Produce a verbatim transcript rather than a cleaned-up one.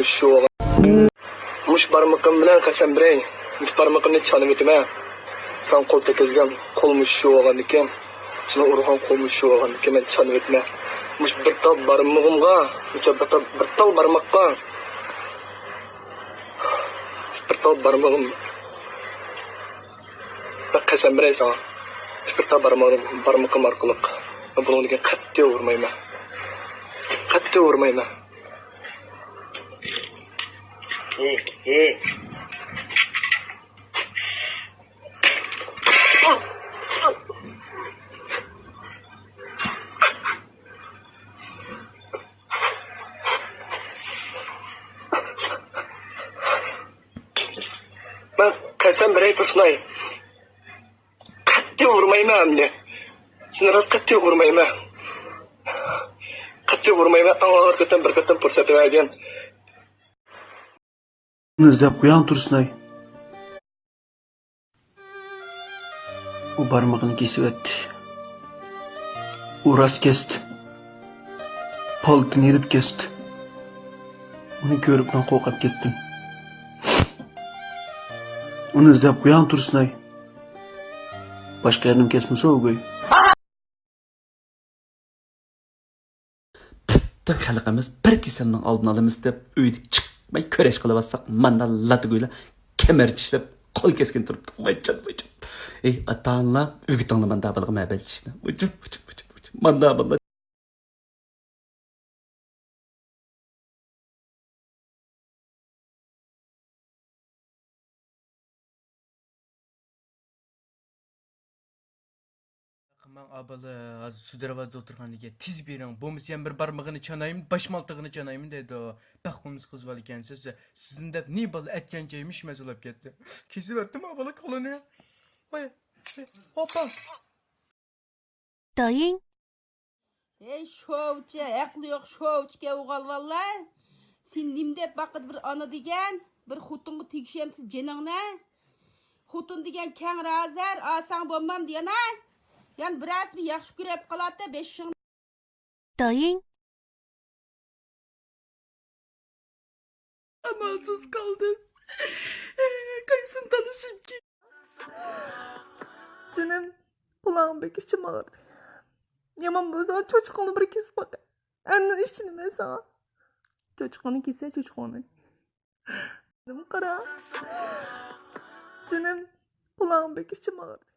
مۇشۇ بارمىقىم بىلەن قەسەم بېرەي، مۇشۇ بارمىقىمنى چانىۋېتىمەن. ساڭا قول تەگكۈزگەن قول مۇشۇ بولغاندىكىن، سېنى ئۇرغان قول مۇشۇ بولغاندىكىن، مەن چانىۋېتىمەن. مۇشۇ بىر تال بارمىقىمغا، مۇشۇ بىر تال، بىر تال بارماققا، بىر تال بارمىقىم، بىر قەسەم بېرەي ساڭا. بىر تال بارمىقىم، بارمىقىم ئارقىلىق. بۇنىڭدىن كېيىن قەتئىي ئۇرمايمەن. قەتئىي ئۇرمايمەن. ھېي، ھېي. مەن قەسەم بېرەي تۇرسۇنئاي. قەتئىي ئۇرمايمەن ئەمدى. سېنى راست قەتئىي ئۇرمايمەن. قەتئىي ئۇرمايمەن. ئاڭا بىر قېتىم، بىر قېتىم پۇرسەت بەرگىن. ئۇنى ئىزدەپ قوياڭ تۇرسۇنئاي. ئۇ بارمىقىنى كېسىۋەتتى. ئۇ راست كەستى. پالتىنى ئېلىپ كەستى. ئۇنى كۆرۈپ مەن قورقۇپ كەتتىم. ئۇنى ئىزدەپ قوياڭ تۇرسۇنئاي. باشقا يەردىن كەسمىسە ئۇ گۇي. پۈتۈن خەلقىمىز بىر كېسەلنىڭ ئالدىنى ئالىمىز دەپ، ئۆيدىن چىقماي كۈرەش قىلىۋاتساق، مانا لاتىگۆيلەر كەمەر چىشلەپ، قول كەسكىن تۇرۇپتۇ. ۋايجان، ۋايجان. ئەي، ئاتا-ئانىلار، ئۆگىتىڭلار مانا بۇلارغا مەبەد ئىشنى. ۋايجان، ۋايجان، ۋايجان، ۋايجان. مانا بۇلار. قىلماڭ، ئابىلى ھازىر سۇ دەرۋازىدا ئولتۇرغان ئىكەن. تېز بېرىڭ، بولمىسا يەنە بىر بارمىقىنى چانايمەن، باش مالتىقىنى چانايمەن دەيدۇ. بەك قىلمىس قىز بالا ئىكەنسىز. سىزنى دەپ نى بالا ئەتكەن چايمىش مەسئۇل ئەپ كەتتى. كېسىۋەتتىم ئابىلى قولىنى. ۋاي، ھوپا. دايىڭ. ھەي شوۋچى، ئەقلى يوق شوۋچىكەن ئوغالۋانلار. سېنى نېمە دەپ باقىدۇ بىر ئانا دېگەن؟ بىر خوتۇنغا تېگىشەمسىز جېنىڭنى؟ خوتۇن دېگەن كەڭ رازەر، ئاسان بولمامدۇ يەنە؟ يەنە بىرەرسى بىر ياخشى كۆرۈپ قالاتتى بېشىڭ. دايىڭ. ئامالسىز قالدىم. قايسىنى تاللىشىمكىن؟ جېنىم، قۇلاقنىڭ بېكى ئىچىم ئاغرىدى. يامان بولسا چوچۇقۇڭنى بىر كېسىپ باقە. ئاندىن ئىچىنى مەن ساڭا. چوچۇقۇڭنى كېسە، چوچۇقۇڭنى. جېنىم، قارا. جېنىم، قۇلاقنىڭ بېكى ئىچىم ئاغرىدى.